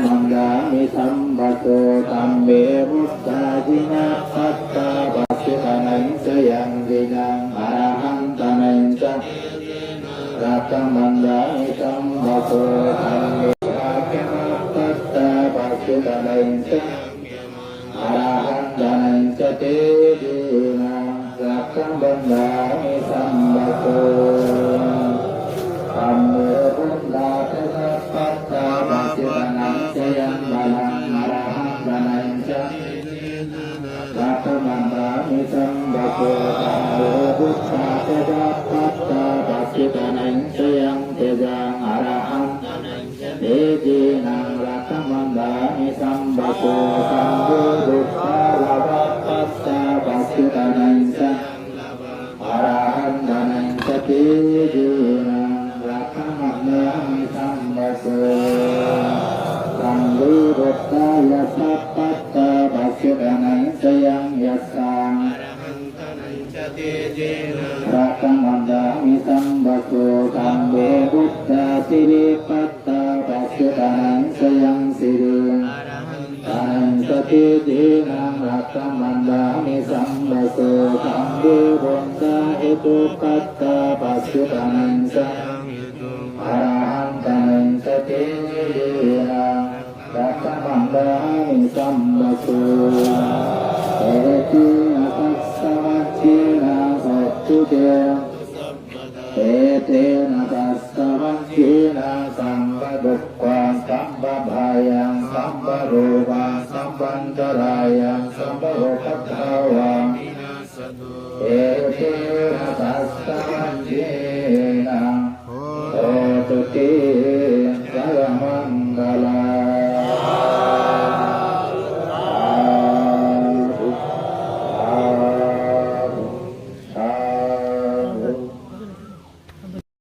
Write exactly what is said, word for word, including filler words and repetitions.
vandāmi sabbaso. Sabbe buddhā jinappattā, paccuppannā ca yaṃ dīnaṃ, arahantānañca rakkhaṃ bandhāmi sabbaso. Sabbe buddhā khemasappattā, paccuppannā ca arahantānañca tejena, rakkhaṃ bandhāmi sabbaso. Sabbe buddhā tesappattā, paccuppannā ca yaṃ balaṃ, arahantānañca rakkhaṃ bandhāmi sabbaso. Sabbe buddhā tesappattā, paccuppannā ca yaṃ tejaṃ, arahantānañca tejena, rakkhaṃ bandhāmi sabbaso. Sabbe buddhā lābhappattā, paccuppannā ca arahantānañca tejena, rakkhaṃ bandhāmi sabbaso. Sabbe buddhā yasappattā, paccuppannā ca yaṃ yasaṃ, rakkhaṃ bandhāmi sabbaso. Sabbe buddhā siripattā, paccuppannā ca yaṃ siriṃ, arahantānañca tejena, rakkhaṃ bandhāmi sabbaso. Sabbe buddhā hetupattā, paccuppannā ca yaṃ hetuṃ, arahantānañca tejena, rakkhaṃ bandhāmi sabbaso. Etena saccavajjena hotu te, etena saccavajjena sabbadukkhaṃ sabbabhayā sabbarogā sabbantarāyā